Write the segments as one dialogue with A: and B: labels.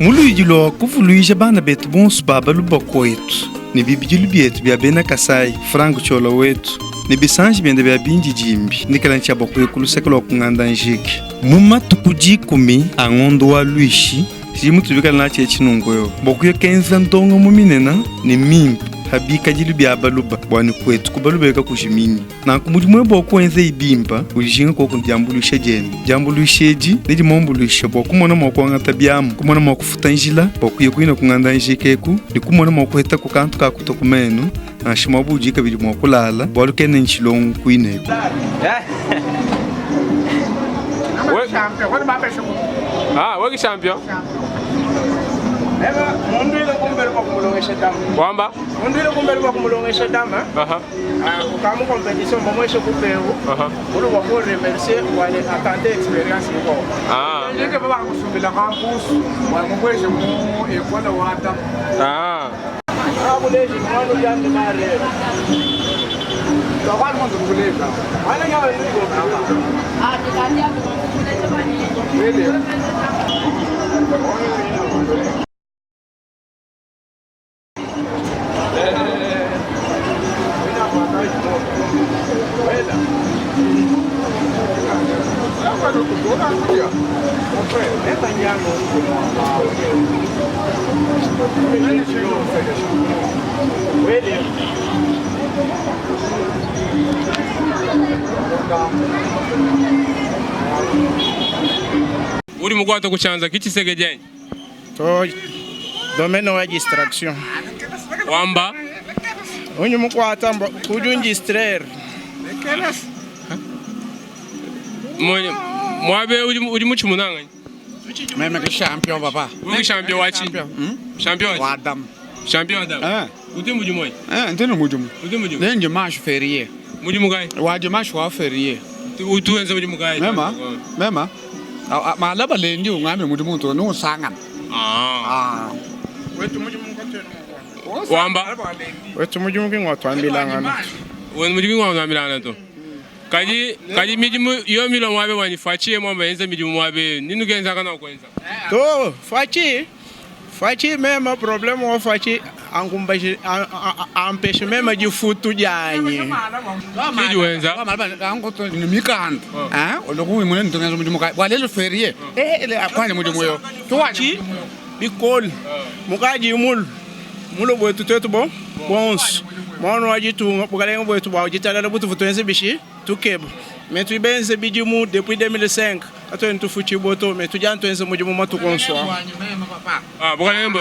A: Mu luidi lua kuvuluija bana betu bonso ba baluba kuetu ne bibidilu bietu bia bena Kasai, Franck Ciola wetu ne bisanji biende bia bindidimbi ndikala ntshia bua kuya ku luseke lua kunganda njike mu matuku dikumi a ngondo wa luishi tshidi mutubikala natshi etshi nunku eu bua kuya kenza ndongamu minene ne mimpe pa bikadilu bia baluba bua ne kuetu ku baluba eka kujiminyi. Nanku mudimu eu bua kuwenzeyi bimpe, udi koku diambuluisha dienu. Diambuluisha edi nedimuambuluishe bua kumona mua kuangata biamu, kumona mua kufuta njila bua kuya kuina kunganda njika eku, ne kumona mua kuhetaku kantu ka kutua ku menu, nansha muaba udi kabidi mua kulala, bualu kena ne tshilongo kuine eku.
B: Ah, wewe champion. Wamba?
C: Mundu ile kumbelu kwa kumulongesha dama.
B: Aha.
C: Ukamu competition mbomweshe kupewu.
B: Aha.
C: Ulu kwa ku remercier wale atante experience yuko.
B: Ah.
D: Ndike baba kusumbila kampusu wamubweshe mu ekola wata.
B: Ah.
C: Akuleji mwana uyandi mare.
D: Twakwali mwanzo kukuleka.
C: Wale nyawa yuko.
D: Really?
B: Uri mukwata kuchanza kichisege jenyi.
C: To domaine wa distraction.
B: Wamba?
C: Unyu mukwata mbo kujungistraire.
B: Mwenye mwabe uri uri muchimunanga.
D: Meme ke champion papa.
B: Uri champion wachi. Champion wachi.
D: Wa dam.
B: Champion adam.
D: Eh.
B: Uti mujimu.
D: Eh, ndino mujumu.
B: Uti mujimu.
D: Then dimanche férié.
B: Mujimu kai.
D: Wa dimanche wa férié.
B: Utuenze mujimu kai.
D: Mema? Mema? Ma laba lendi ungambe mudimu to no sangana.
B: Ah.
D: Ah.
B: Wamba?
C: Wetu mujimu kingwa twambilangana.
B: Wena mujimu ngwa ngambirana to. Kaji kaji mijimu yo milo mwabe wanifachie mwamba yenze mijimu mwabe. Ninu genza kana kwenza.
C: To fachi fachi mema problème wa fachi angumbashi ampeshe mema jifutu janyi.
B: Kiji wenza.
D: Angoto ni mikanda. Ah, oloku imune ntonga mudimu kai. Wa lelo férié. Eh, ele akwani mudimu yo. To wa
C: Chi bikol mukaji mulu mulo bwetu twetu bo bonso mwana wajitunga bukalenga bwetu bwajitalala butufu twenze bishi tukeba me tuibenze bidimu depuis 2005 atweni tufuchi boto me tuja twenze mudimu matukonswa
B: Ah, bukalembe.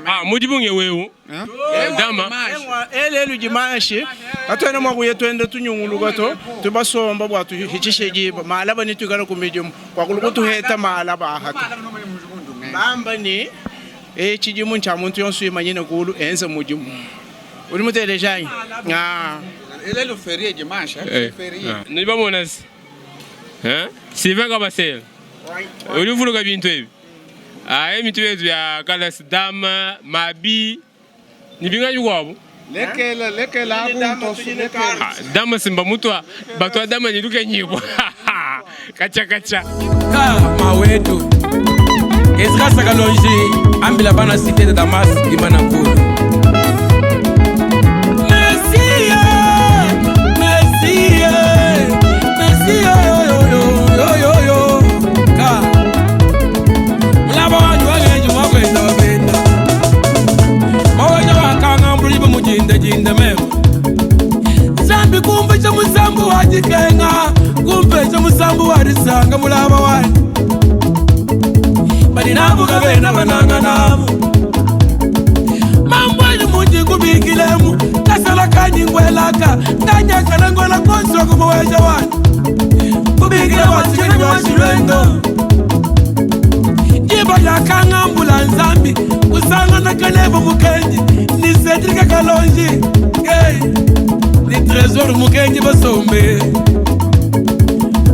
B: Ah, mujimu ngewewu. Dama.
C: elelu dimanche atwene mwakuye twende tunyunguluka to tubasomba bwa tuhicishe jiba malaba ni tuikala ku midimu kwakulu kutuheta malaba ahatu bamba ni ecidimu nca muntu yonso imanyine kulu enze mudimu uli mutelejanyi ah.
D: Lelo férié dimanche.
B: Eh.
D: Férié.
B: Ni bamona si. Eh? Sylvain Kabasel. Uri vuluka bintu ebi. Ah, emi tubetu ya kalas dama, mabi. Ni binga yukwabo.
D: Lekela lekela akunto lekela.
B: Ah, dama simba mutwa batwa dama ni luke nyiko. Kacha kacha.
E: Ka mawetu Ezra Sakalonji ambila bana cité de Damas imana nkulu Messie Messie Messie yo yo yo yo yo yo ka Mulaba wanyu wagenji mwakwenda wapenda Maweja wakanga mbulibe mujinda jinda memo Zambi kumbe cha musambu wajikenga kumbe cha musambu warisanga mulaba wanyu balinabuka bena bananga nabo mambwali munji kubikilemu kasala kanyingwelaka ndanyakala ngola konsoko muweja wanu kubikile wasikeni washilwendo jibo lyakang'ambula nzambi kusangana kalebo mukenji ni cedrika kalonji hey, ni trésor mukenji basombe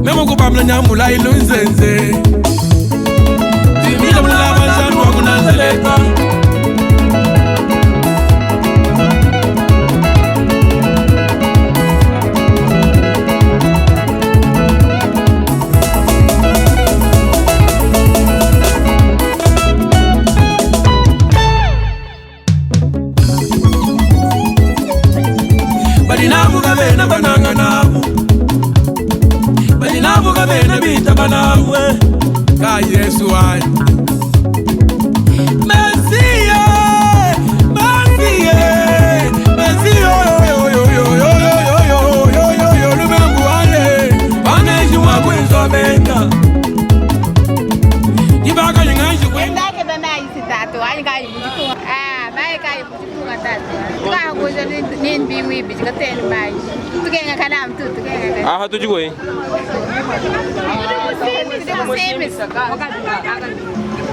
E: memokubamla nyambula ilunzenze Timila mulaba nzambi wakunanzeleka
F: Mayi tatu wanyi kayi mu ditunga. Ah, mayi kayi mu ditunga tatu. Tukakuja ni mbingu ibidi kateni mayi. Tukenga kana mtu tukenga.
B: Aha tudi kwe.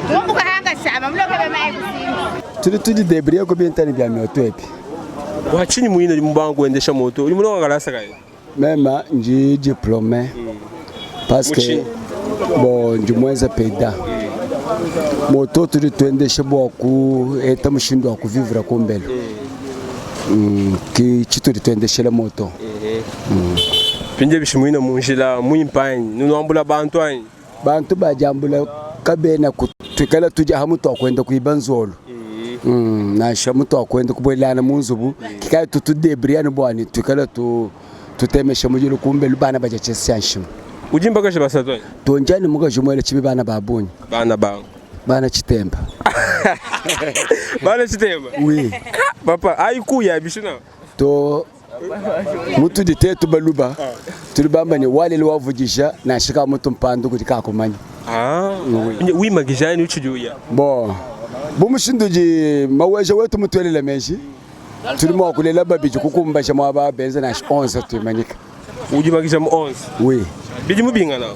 F: Tumbuka hanga shama muloke mayi kusimi.
G: Tudi tudidebrie ku bintani bia mioto ebi.
B: Bua tshinyi muine udi mubanga kuendesha moto? Udi mulonga kalasa kayi?
G: Mema ndi diplome parce que bon ndi muenza peda moto tudi tuendesha bua kueta mushindu wa kuvivre kumbelu ki tshitudi tuendeshela moto.
B: Mpindie bishi muine mu njila muimpe anyi? Nunuambula bantu anyi?
G: Bantu badiambula kabena tuikala tudia ha mutu wakuenda kuiba nzolo nansha mutu wakuenda kubuelana mu nzubu kikala tutudebriana buani tuikala tu tutemesha mudilu kumbelu bana badia tshiesa tshia nshima.
B: Udi mbakaji basatu anyi?
G: Tonjani mukaji muela tshibi bana ba bungi.
B: Bana ba
G: bana Chitemba.
B: Bana Chitemba?
G: Oui.
B: Papa, ayi kuya bishina.
G: To mutudi tetu baluba tuli bamba ne walele wavudisha nansha ka mutu mpandu kudi kakumanya.
B: Ah, wimagijani utshidi uya.
G: Bon, bu mushindu di maweja wetu mutuelela meji tuli mua kulela babidi kukumbasha muaba benza nansha 11 tuimanyika.
B: Udi magija mu 11?
G: Oui.
B: Bidi mubingana?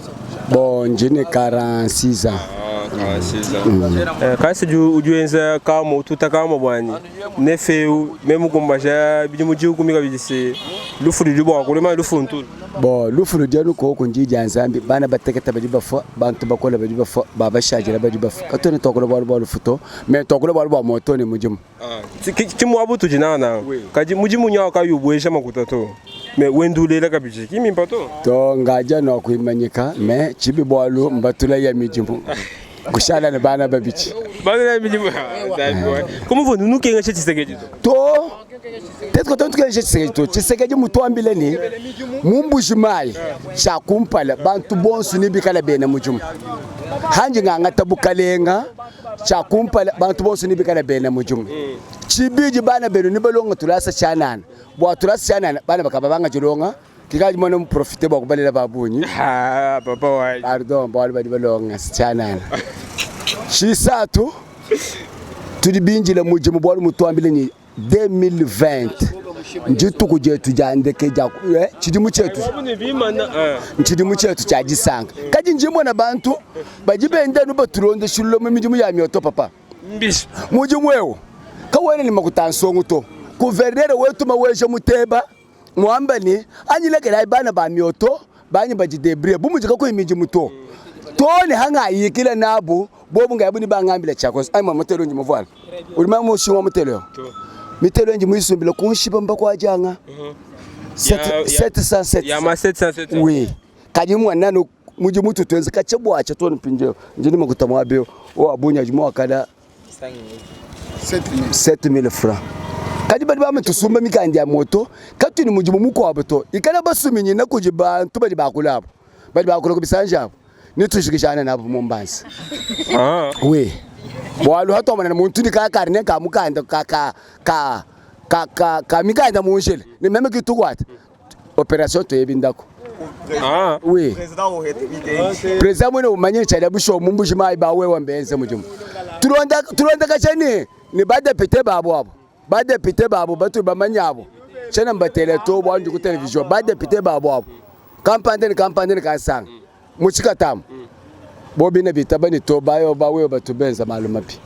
G: Bon, ndi ne 46 ans.
B: Ah, 46 ans. Kasi udi wenza kamo ututa kamo bwani nefeu meme kumbaja bidi mujiku kabidi se lufu ludi bua kulema lufu ntulu.
G: Bon, lufu ludi anu koko ndi dia Nzambi bana bateketa badi bafua bantu bakola badi bafua babashajila badi bafua katone twakula bwalu bwa lufu to mais twakula bwalu bwa moto ne mudimu.
B: Tshimuabu tudi nana kadi mudimu nyawo kayi ubuesha makuta to mais wendulela kabidi kimimpa to.
G: To ngaja no kuimanyika mais chibi bwalu mbatula ya midimu kushala ne bana babidi.
B: Bana ya midimu. Comment vous nous kenga Tshisekedi
G: to? Tetko to tukenga Tshisekedi to. Tshisekedi mutuambile ni mumbuji mai cha kumpala bantu bonso ni bikala bena mudimu. Hanji nganga tabukalenga cha kumpala bantu bonso ni bikala bena mudimu. Chibiji bana benu ni balonga tulasa chanana. Bwa tulasa chanana bana bakaba banga jilonga kikaji mwana muprofite bwa kubalela babunyi.
B: Ah papa wa.
G: Pardon bwa bali balonga chanana. Shisatu tudi binjila mudimu bwa mutuambile ni 2020 njituku jetu jandeke ja chidimu chetu nchidimu chetu cha jisanga kadi njimona bantu baji bende no batulonde shullo mu midimu ya mioto papa
B: mbishi
G: mudimu ewo kawene ni makuta nsongo to gouverneur wetu maweje muteba mwamba ni anyilekela bana ba mioto banyi baji debrie bumujika ku imidimu to tone hanga yikila nabo bobu ngabu ni bangambila chako ai mama mutelo nji muvwala uri mama mushinwa mutelo mitelo nji muisumbila kunshiba mba kwa janga 707
B: ya ma 707
G: oui kadi mwana no muji mutu twenze kachebwa cha tone pinjeo nji ni makuta mwabeo o abunya jimu akala 7000 francs kadi bali bama tusumba mikandi ya moto katuni muji mukwabo to ikala basuminyi na kuji bantu bali bakulabo bali bakula kubisanja abo nitushikishana nabo mumbansi.
B: Ah.
G: Oui. Bwalu hatomana na muntu ni ka karne ka mukanda ka ka ka ka ka ka mikanda munjele ni meme kitukwata operation to yebindako.
B: Ah.
G: Oui. President mwene umanye chali busho mumbuji mai ba wewe mbenze mujumu. Tulonda tulonda kachani ni badepite babo abo. Badepite babo batu bamanyabo. Chena mbatele to bwanju ku television badepite babo abo. Kampande ni kampande ni kasanga. Muchikatamu. Bobi ne bitaba ni to bayo bawe batubenza maluma pi.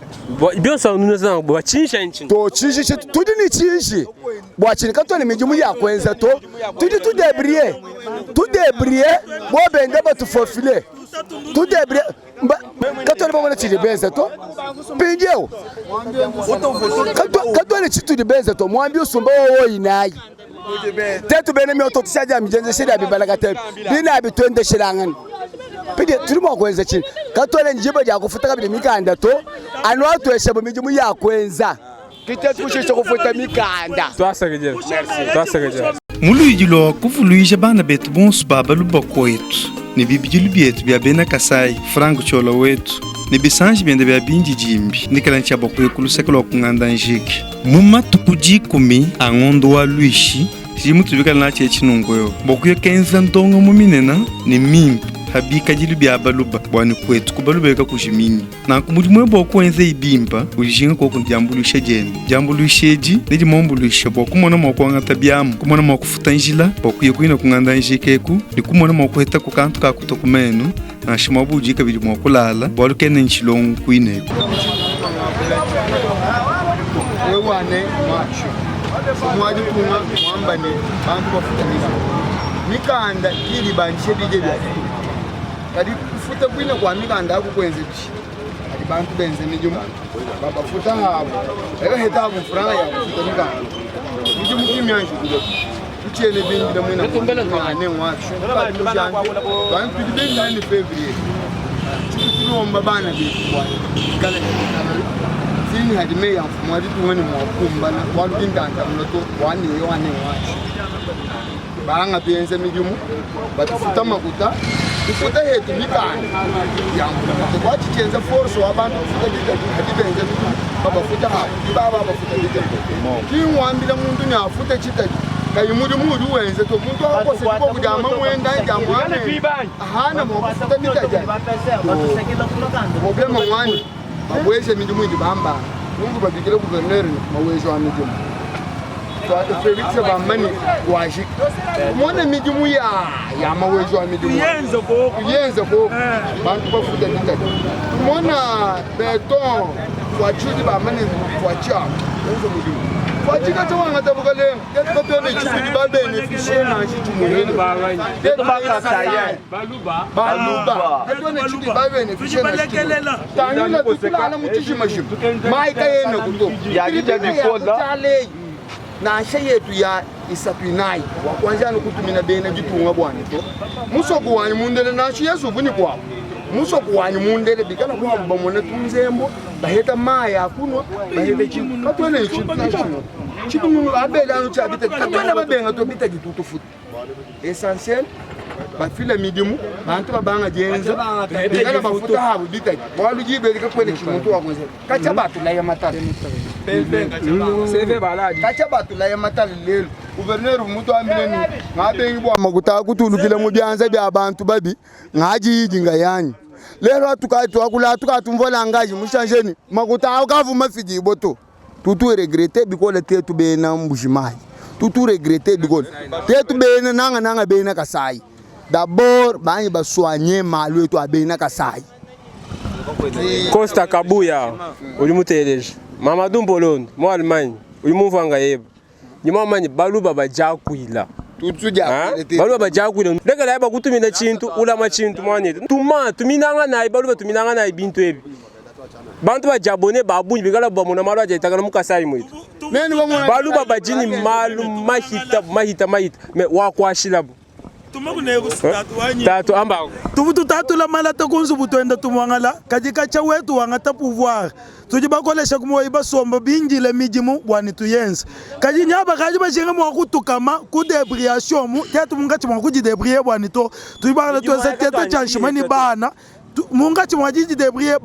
B: Byonse nuza bwa chinshi nchi.
G: To chinshi shi tudi ni chinshi. Bwa chini katone mijimu ya kwenza to. Tudi tu debrie. Tu debrie bobe ndaba tu fofile. Tu debrie katone ba chini benza to. Pinjeo. Katone chitu di benza to mwambi usumba wo inayi. Tetu bene mioto tishaja mijenze shida bibalaka te. Bina bitwende shilangani. Pidi tuli mwa kwenza chini katole njibo ja kufuta kabili mikanda to anu atwesha bo mijimu ya kwenza kite kushisha kufuta mikanda.
B: Twasakije. Twasakije.
A: Muluijilo kuvuluisha bana betu bonso baba luboko etu ne bibidilu bietu bia bena Kasai frango chola wetu ne bisanji biende bia bindi jimbi nikala ncha bakuye kuluseka lwa kunganda njiki mu matuku dikumi a ngondo wa lwishi jimu tubikala na che chinungo yo bokuye kenza ndongo mu minena ni mimpi. ha bikadilu bia baluba bua ne kuetu ku baluba eka kujiminyi. Nanku mudimu eu bua kuenzeyi bimpa, ujinga koku diambuluisha dienu. Diambuluisha edi nedimuambuluishe bua kumona mua kuangata biamu, kumona mua kufuta njila bua kuya kuina kunganda njika eku, ne kumona mua kuhetaku kantu ka kutua ku menu, nansha muaba udi kabidi mua kulala, bualu kena ne tshilongo kuine eku.
H: Wewane March mwa ditunga mwamba ne bantu bafuta mikanda ili bandishe bije bia Kadi kufuta kuine kua mikanda aku kuenze bishi? Kadi bantu benze midimu babafuta abu bakaheta abu mfranga ya kufuta mikanda. Midimu ki mianji kule tutshiene bindile muina ane ngwacho bantu tudi bindile ni fevrier tshitu tulomba bana betu bua ikala sini hadi meyi ya mfumu wa ditunga ne mua kukumbana bualu ki ntantamuna to bua ne wane ngwacho Banga tuenza midimu batufuta makuta tufuta hetu mikanda ya mfumu kwatshi tshienza force wa bantu kufuta bitadi hadi benza midimu babafuta habu dibaba bafuta bitadi kingwambila muntu ne afute tshitadi kayi mudimu udi wenza to muntu akose diboko dia mamuenda dia muana ahana mua kufuta bitadi problema ngwani babueje midimu idi bamba nunku babikile gouverneur ne mawejo a midimu Felix bamba ne wajika umone midimu ya ya mawejo a midimu yenze ko bantu bafuta bitadi tumona beton voiture bamba ne voiture yenze mudimu voiture kacha wangata bukalenga tetu batone chibidi babenefisie nanshi chimunene baluba katone chidi babenefisie nanshi chimunene tangila tutulala mu tshijimajima mayi kayena kuto kyaleyi nansha yetu ya isatu inayi wakuanza anu kutumina bena ditunga buani to musoko wanyi mundele nansha yesu uvuni kuabu musoko wanyi mundele bikala kuabu bamona tunzembo baheta mayi akunwa baheta tshintu katuena ne tshintu nansha tshimue abele anu tshia bitadi katuena babenga to bitadi tutufuta essentiel bafila midimu bantu babanga dienza bikala bafuta habu bitadi bualu diba edi kakuena tshimuntu wa kuenza katshia batulaya matala katshia batulaya matala lelu gouverneur mutuambile ne ngabengi bua makuta akutulukila mu bianza bia bantu babi ngajiyidi ngayanyi lelo atukadi tuakula atukadi langaji mushanjeni makuta awo kavu mafidibwe to tutu regrete bikole tetu bena Mbujimayi tutu regrete bikole tetu bena nanga nanga bena Kasai d'abord banyi basoigne malu etu a bena Kasai
B: Costa Kabuya udi muteleje Mamadou Mpolondo mu Allemagne udi mumvanga yeba ni mwamanyi baluba bajakuila baluba bajakuila lekela bakutumina tshintu ulama tshintu mwanetu tuma tuminanga nayi baluba tuminanga nayi bintu ebi bantu bajabone babunyi bikala bamona malu ajayitakana mu Kasai mwetu baluba bajini malu mahita mahita mahita me wakwashilabo tatu amba
E: tuvu tutatula malata kunzubu twenda tumwangala kadi kacha wetu wangata pouvoir tudi bakolesha kumoyi basomba bindile midimu bwani tuyenze kadi nyaba kadi bajinga mwa kutukama ku debriation mu tetu mungachi mwa kujidebrier bwani to tudi bakala tuenza tete cha nshimani bana mungachi mwa jidebrier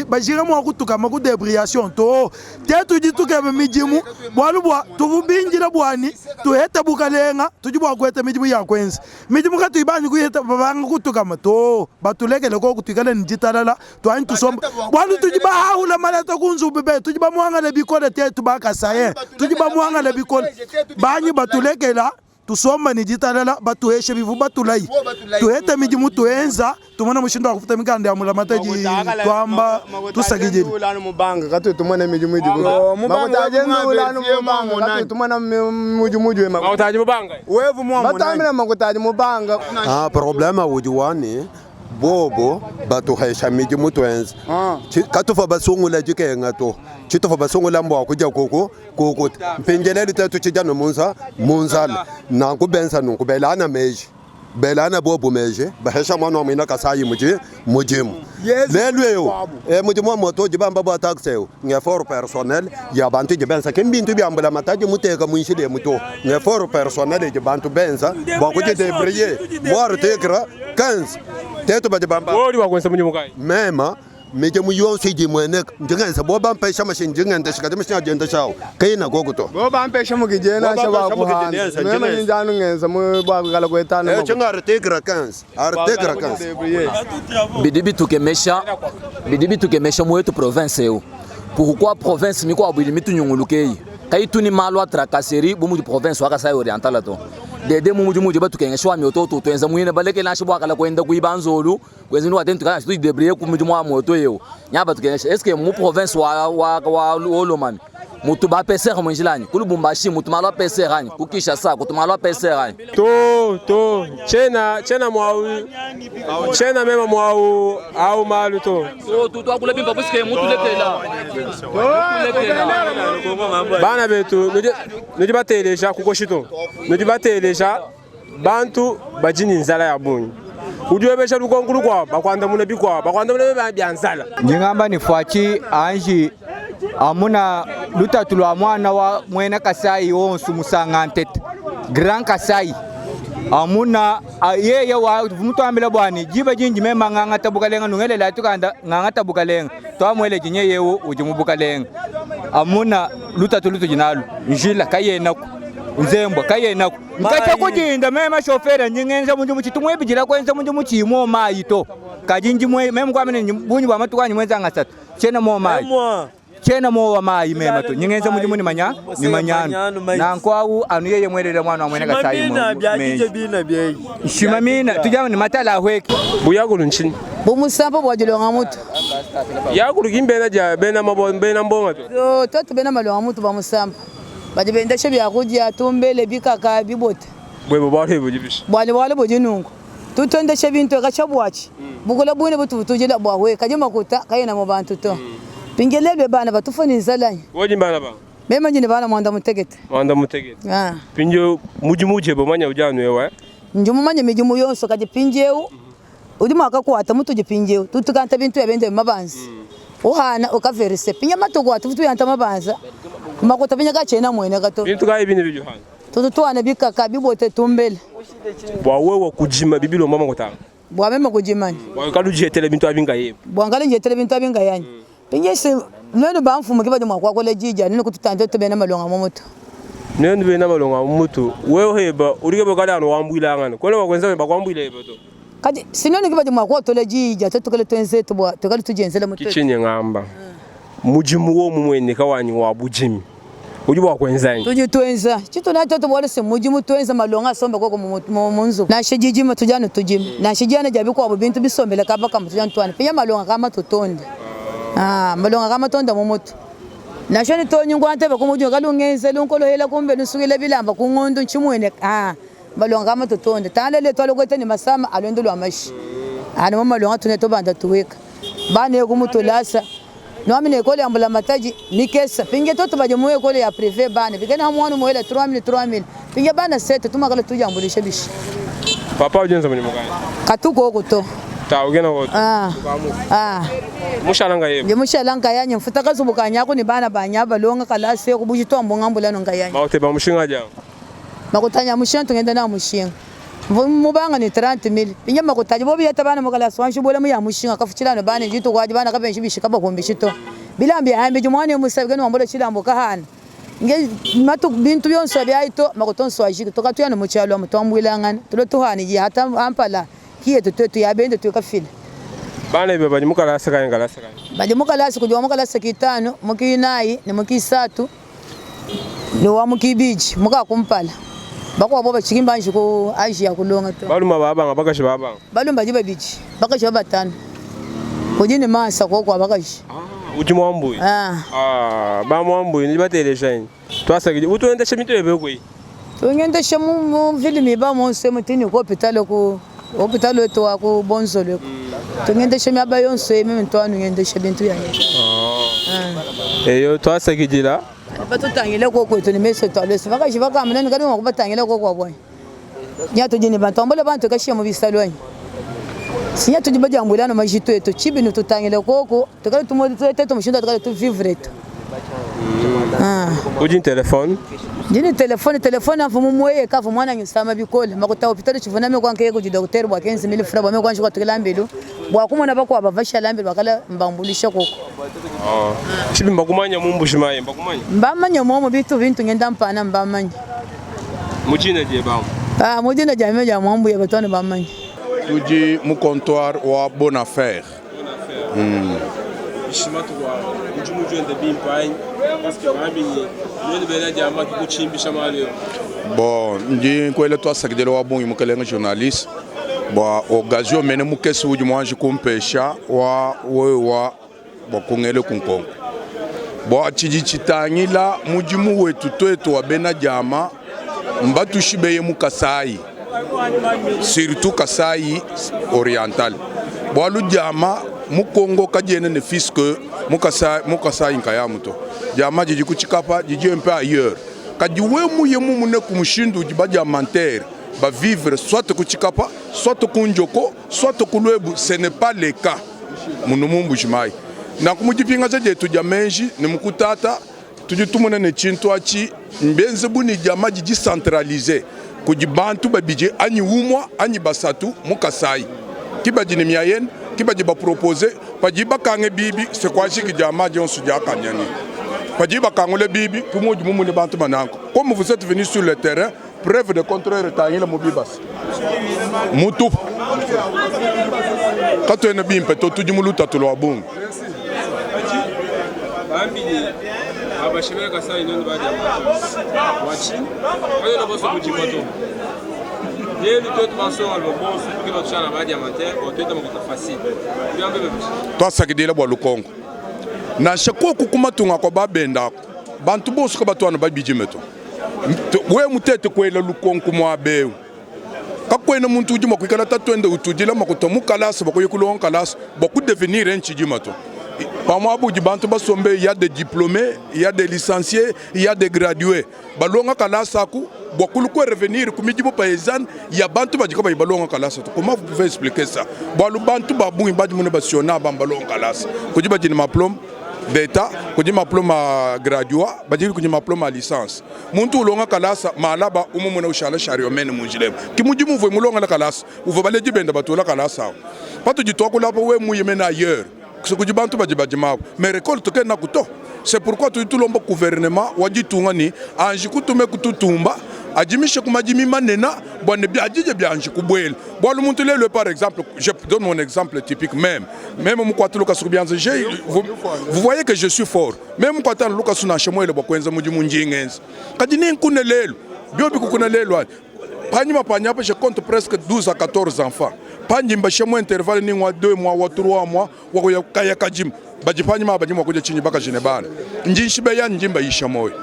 E: bajinga mwa kutukama ku debriation to tetu jitukeme midimu bwalu bwa tuvu bindile bwani tuhete bukalenga tudi bwa kweta midimu ya kwenza midimu katuibani kuyeta babanga kutukama to batulekele ko kutuikale njitalala twani tusomba bwalu tudi bahahula maleta kunzubu be tudi bamwangale bikole tetu bakasaye tudi bamwangale bikole banyi batulekela tusomba ni jitalala batuheshe bivu batulayi tuhete midimu tuenza tumona mushindo wa kufuta mikanda ya mulamataji twamba tusakijili
H: mubanga katutumona midimu idi
B: makutaji mubanga
H: batambila makutaji mubanga
I: ah problema udi wani bobo batuhesha midimu twenza katufa basungula dikenga to tshitufa basungula mbwa kuja kuku kukuta mpingelelu tetu tshija no munza munzala nanku benza nunku belana meji belana bobo meji bahesha mwana wa mwina Kasai muji mujimu lelu eyo e mujimu wa moto jibamba bwa taxi eyo ngefort personnel ya bantu jibenza ke mbintu byambula mataji muteka mwinshile muto ngefort personnel ji bantu benza bwa kuji debrier mu article 15 tetu badi bamba
B: woli wakwenza mujimu kai
I: mema Midimu yonso idi imueneka, ndi ngenza bo bampesha mashinyi, ndi ngendesha, kadi mashinyi adi endesha awu kaena koku to.
H: Bo bampesha mukidi
I: Bo
H: nansha
I: bampesha
H: bua
I: mukidi
H: kuhanda.
I: nenza, ndi
H: Meme
I: ngenza.
H: ndi anu ngenza mu bua kuikala kuetana
I: Eh,
H: makuta.
I: tshinga article 15, article 15.
J: Bidi bitukemesha, bidi bitukemesha mu wetu province eu. Pourquoi province mikuabu idi mitunyunguluke eyi kayitu ne malu a tracasserie bu mudi province wa Kasai Oriental to? Dede mu mudimu udi batukengesha wa mioto tuenza muine balekela nansha bua kala kuenda kuiba nzolu kuenza ni watentu kana tudebrouiller ku mudimu wa moto eu nya batukengesha. Est-ce que mu province wa wa wa Lomami mutu ba PCR mu njila anyi? Ku Lubumbashi mutu malu a PCR anyi? Ku Kinshasa kutu malu a PCR anyi?
B: To to chena chena mwau chena mema mwau au malu to.
J: To tu tuakula bimpa puisque mutu lekela.
B: Bana betu nudi nudi bateleja kukoshi to. Nudi bateleja bantu badi ne nzala ya bungi. Udi webesha lukonko lukuabu bakuandamuna bikuabu bakuandamuna bia bia nzala.
K: Ndi ngamba ne Fatshi anji amuna lutatu lua muana wa muena Kasai wonso musanga ntete Grand Kasai amuna yeye wa mutuambila bua ne diba dindi mema ngangata bukalenga nungelela atukanda ngangata bukalenga tuamuele dinye yewu udi mu bukalenga amuna lutatu lutudi nalu njila kayenaku nzembwa kayenaku nkacha kudinda mema shofera ndi ngenza mudimu tshitu muibidila kuenza mudimu tshiyi mo mayi to kadi ndi meme kuamba ne bungi bua matuku anyi muenza ngasatu tshiena mo mayi tshiena mowa mayi mema to nyingenza mudimu ni manya ni manyanu nanku au anu yeye mwelela mwana wa mwene Kasai mu nshimamina tujama ni matala ahweke
B: Buyakulu nchini
L: bumusampa bua dilonga mutu
B: yakulu kimbena dia bena mabo bena mbonga to.
L: To twetu bena malonga mutu ba musampa badi bendesha byakudia tumbele bikaka bibote
B: Bwebo bwale budi bishi.
L: Bwale bwale budi nungu tutondesha bintu kacha bwachi bukula bwine butu butujila bwa we kaje makuta kayena mu bantu to pingelelwe bana batufuni nzalanyi
B: Wodi bana ba.
L: Mema nyine bana mwanda mutegete.
B: Mwanda mutegete.
L: Ah.
B: Pinjo mujimu uje bomanya ujanu wewe.
L: Nji mumanye mijimu yonso kaje pinjeu. Udi mwakakwata mutuje pinjeu tutukanta bintu yabende mabanzi. Uhana ukaverise pinya matuku atu tuyanta mabanza. Makuta pinya kachena mwene kato.
B: Bintu kayi bine bijuhana.
L: Tututwana bikaka bibote tumbele.
B: Bwa wewe kujima bibilo mama kutanga.
L: Bwa mema kujimani.
B: Bwa kalujetele bintu abinga yebo.
L: Bwa ngale njetele bintu abinga yanyi. Pinyese nwenu bamfumu kibadi mwa kwa jija nino kututanda tubena malonga momoto.
B: Nenu bena malonga mutu wewe heba urike bokala anu wambwilangana. Kole bakwenza bakwambwila heba to.
L: Kadi sinoni kibadi mwa kwa tole jija tetukale twenzetu bwa tukale tujenzele mutu.
B: Kichinye ngamba. Mujimu wo mumwene kawanyi wa bujimi. Udi bwa kwenzanyi.
L: Tuji twenza. Chitu na toto bwale se mujimu twenza malonga somba koko mu nzu. Na shijijima tujana tujima. Na shijana jabi kwa bintu bisombele kaba kama tujana twana. Pinya malonga kama tutonde. Ah, malonga kama tonda mu mutu. Na shoni tonyi ngwante bakumuju kalungenze lunkolo hela kumbe nusukile bilamba kungondo nchimwene. Ah, malonga kama tutonde. Talele twalokwete ni masama alwendo lwa mashi. Ana malonga tune tobanda tuweka. Bane kumutulasa. Nwami ne ekole ambula mataji mikesa pinge toto baje mu ekole ya privé bane bigena hamwanu muele 3000 3000 pinge bana sete tumakala tujambulisha bishi.
B: Papa ujenza mulimu gani?
L: Katuko huko to.
B: Ta ugena ko.
L: Ah. Ah.
B: Mushalanga yebo.
L: Ndi mushalanga yanye mfuta kazubuka nyako ni bana banya balonga kalase kubuji tombo ngambula nonga yanye.
B: Maote ba mushinga ja.
L: Makutanya mushinga tungenda na mushinga. Mubanga ni 30000. Pinya makutaji bobi yata bana mukala swanshi bola mu ya mushinga kafuchilano bana njitu kwaji bana kabenshi bishika bakombi shito. Bilambi hambi jumwane musabwe no mbola chilambo kahana. Nge matu bintu byonso byaito makutonso ajiki tokatuya no muchalo mutambwilangana tulo tuhani ji hata ampala kiye tutu ya bende tukafila.
B: Bana ibe bali mukalasa kayi ngalasa kayi.
L: Bali mukalasa kujwa mukalasa kitano mukinayi ne mukisatu ni wa mukibiji mukakumpala. Bakwabo bachikimba nji ku aji ya kulonga to.
B: Baluma babanga bakashi babanga.
L: Balumba jiba biji bakashi batano. Kujini masa kwa kwa bakashi.
B: Ah, uji mwambui.
L: Ah.
B: Ah, ba mwambui ni batelesha ni. Twasagije utuendesha mito yebe kwe.
L: Tungendesha mu mu filimi ba mu se mutini ko hospital ku hospital wetu wa ku bonzolo ku. Tungendesha myaba yonse mimi ntwanu ngendesha bintu yange.
B: Ah. Eyo twasagijira
L: Batutangile ko kwetu ni meso twalese bakashi bakamuna ni kadi kubatangile ko kwa bwanyi. Nya tujini bantu ambole bantu kashia mu bisalwanyi. Sinya tuji bajambulano majitu etu chibi ni tutangile koko tukali tumo tuete tumushinda tukali tu vivre tu. Ah.
B: Udi ne telefone?
L: Ndi ne telefone, telefone avua mumueye kavua mwananyi usama bikole. Makuta hopitali tshivua name kwa nkeye kudi docteur bua 15000 francs bua meme kuanji kuatukila mbelu bua kumona bakuabu bavashala mbelu bakala mbambuluisha koko.
B: Ah. Tshibi mbakumanya mu Mbuji-Mayi, mbakumanya?
L: Mbamanya momo bitu bintu ngenda mpana mbamanya.
B: Mu dina diebe amu?
L: Ah, mu dina dia meme dia Mwambuya batu anu bamanya.
M: Tudi mu comptoir wa Bonne Affaire. Mm.
B: Bishi matuku a mudimu udi wenda bimpe anyi? Parce que bambi ne nuenu bena diamba ki kutshimbisha malu eu.
M: Bon, ndi nkuela tuasakidila wa bungi mukelenge journaliste bua occasion mene mukese udi muanji kumpesha wa wewa bua kungele ku nkonko bua tshidi tshitangila mudimu wetu tuetu wa bena diama mbatushibeye mu Kasai surtout Kasai oriental bualu diama mu Congo kadiena ne fisc mu Kasai, mu Kasai nkayamu to diama didi ku Tshikapa didi un peu ailleurs kadi we muye mumune ku mushindu udi badiamantere ba vivre soit ku Tshikapa soit ku Ndjoko soit ku Luebu ce n'est pas le cas munu mu Mbuji-Mayi. Nanku mu dipingaja dietu dia meji ne mu kutata, tudi tumona ne tshintu atshi mbienze bu ne diama didi centralise kudi bantu babidi anyi umua anyi basatu mu Kasaï ki badi ne miayene, ki badi ba proposer. Padi bakange bibi se kuajiki diama dionso diakanyani. Padi bakangule bibi ku mudi mumune bantu bananku. Comme vous etes venus sur le terrain, Preuve de contraire tangila mu bibasa mutupu katuena bimpe to tudi mu lutatu lua bungi. Tuasakidila bua lukonko. Nansha koku ku matunga kua babenda aku bantu bonso kabatu anu babidime to. Wewe mutete kuela lukonko muaba eu, kakuena muntu udi mua kuikala tatuende utudila makuta mu kalasa bua kuya kulonga kalasa bua kudevenir un tshidima to. Pa muaba udi bantu basombe, il y a des diplômes, il y a des licenciés, il y a des gradués balonga kalasa aku bua kulu ku revenir ku midimu paysanne ya bantu badi kabayi balonga kalasa to. Comment vous pouvez expliquer ça? Bualu bantu ba bungi badi mune basiona aba mbalonga kalasa, kudi badi ne maplome d'etat kudi maplome a graduat badi kudi maplome a licence muntu ulonga kalasa malaba umumuna ushala chariomene mu njila emu ki mudimu uvue mulongela kalasa uvua baledi benda batula kalasa awu patudi tuakula apa we muyemena ailleurs kudi bantu badi badimaku mais recolte kenaku to c'est pourquoi tudi tulomba gouvernement wa ditunga ni anji kutume kututumba adimishe ku madimi manena bua ne biadije bianji kubuela bualu muntu lelu par exemple je donne mon exemple typique même Meme mukuate lukasu ku bianza, j'ai, vous, vous voyez que je suis fort. Meme mukuate anu lukasu nansha muele bua kuenza mudimu ndi ngenza. Kadi nenkune lelu, biobi kukuna lelu anyi? Panyima panyi apa je compte presque 12 à 14 enfants. Pandi mbasha mu intervalle ni ngwa 2 mois wa 3 mois wa kuya kaya kajima. Badi panyima badi mua kudia tshinyi bakaji ne bana. Ndi nshibeya ndi mbayisha moyo.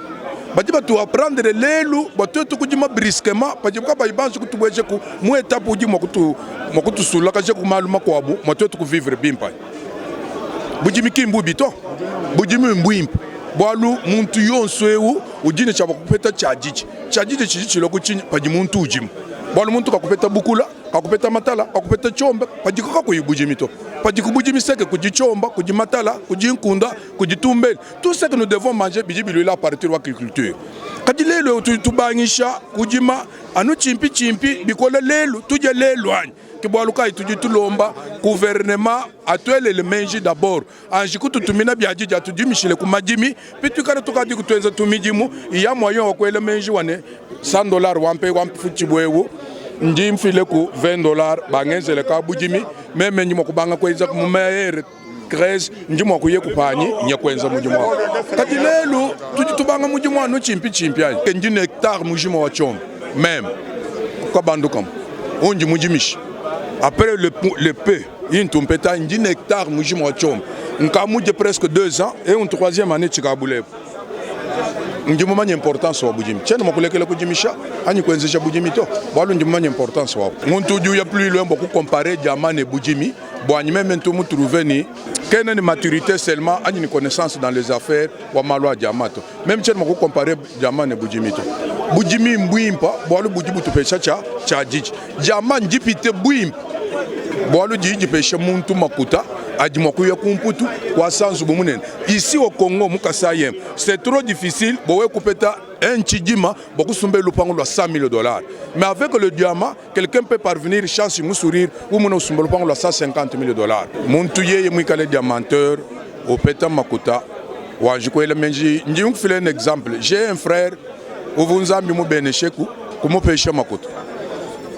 M: Badi batu apprendre lelu bua tuetu kudima brusquement padibu kabayi banji kutubuejeku mu etape udi mua kutu mua kutusulakaja ku malu makuabu mua tuetu kuvivre bimpe. Budimi ki mbubi to, budimi mbuimpe bualu muntu yonso eu udi ne tshia kupeta tshiadidi. Tshiadidi tshidi tshilua ku tshinyi? Padi muntu udima, bualu muntu kakupeta bukula, kakupeta matala, kakupeta tshiombe padiku kakuyi budimi to. Padiku budimi seke kudi tshiomba, kudi matala, kudi nkunda, kudi tumbele. Tout ce que nous devons manger bidi biluila à partir wa agriculture. Kadi lelu eu tudi tubangisha kudima anu tshimpi tshimpi bikole lelu tudie lelu anyi? Ke bualu kayi tudi tulomba gouvernement atuelele menji d'abord anji kututumina biadidia atudimishile ku madimi pituikala tukadi kutuenza tumidimu iya moyen wa kuela menji wa ne 100 dollars wampe wamfutshibue eu ndi mfile ku 20 dollars bangenzele ka budimi meme ndi mua kubanga kuenza mu mayere 13 ndi mua kuye kupanyi nye kuenza mudimu awu kadi lelu tudi tubanga mudimu anu tshimpi tshimpi anyi ndi ne hectare mujima wa tshiombe meme kabandu kamu undi mudimishi après le, le peu intu mpeta ndi ne hectare mujima wa tshiombe nkamudie presque deux ans et un troisième année tshikabulepo ndi mumanye importance wa budimi tshiena mua kulekela kudimisha anyi kuenzeja budimi to bualu ndi mumanye importance wabu muntu udi uya plus loin bua kucompare diamant ne budimi Buanyi meme ntu mutrouve ni kena ni maturite seulement anyi ni connaissance dans les affaires wa malu a diamant to. Meme tshiena mua kucomparer diamant ne budimi to. Budimi mbuimpa bualu budi butupesha tshia tshia didi. Diamant ndipite buimpe bualu didi dipesha muntu makuta. Adi mua kuya ku Mputu kuasa nzubu munene. Ici au Congo mu Kasaï c'est trop difficile bua wewe kupeta un tshidima bua kusumba lupango lua 100 000 dollars. Mais avec le diamant, quelqu'un peut parvenir chance mu sourire umuna usumba lupango lua 150 000 dollars. Muntu yeye muikale diamanteur upeta makuta wanji kuela menji. Ndi nkufila un exemple. J'ai un frère uvu Nzambi mubenesheku kumupesha makuta.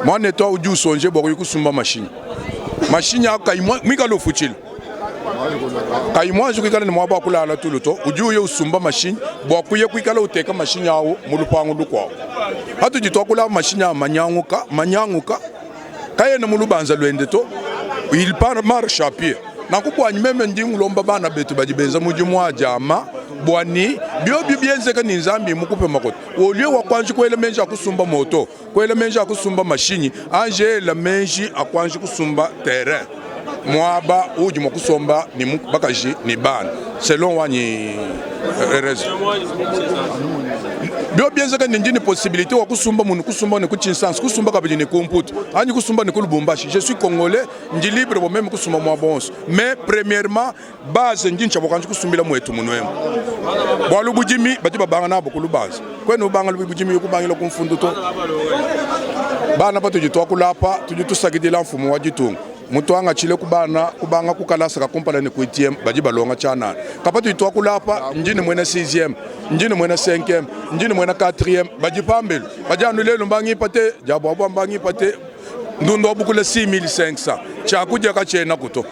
M: Mwanetu awu udi usonje bua kuya kusumba mashinyi. Mashinyi awu kayi muikale ufutshila. Kayi muanji kuikala ne muaba wa kulala tulu to, udi uya usumba mashinyi bua kuya kuikala uteka mashinyi awu mu lupangu lukuabu. Patudi tuakula mashinyi awu manyanguka, manyanguka kayena mu lubanza luende to, il part marche à pied. Nanku buanyi meme ndi ngulomba bana betu badi benza mudimu wa diama bua ni biobi bienzeka ni Nzambi mukupe makuta, au lieu wa kuanji kuela meji a kusumba moto, kuela meji a kusumba mashinyi, anji ela meji a kuanji kusumba terrain, muaba uudi mua kusomba ne bakaji ne bana, selon wanyi raison. Biobi bienzeka ne ndi ne possibilite wa kusumba munu, kusumba ne ku Tshinsansa, kusumba kabidi ne ku Mputu, anyi kusumba ne ku Lubumbashi, je suis congolais, ndi libre bua meme kusumba muaba wonso. Mais premièrement base ndi ntshia bua kuanji kusumbila muetu munuemu, bualu budimi badi babanga nabu ku lubanza, kuena ubanga budimi kubangila ku mfundu to. Bana patudi tuakula apa tudi tusakidila mfumu wa ditunga mutuangatshile ku bana kubanga ku kalasa ka kumpala ne ku huitième badi balonga tshianana. Ka patudi tuakula apa ndi ne muena sixième, ndi ne muena cinquième, ndi ne muena quatrième badi pambelu badi anu lelu mbangipate diabuabua mbangipate ndundu wa bukula 6500 tshiakudia katshienaku to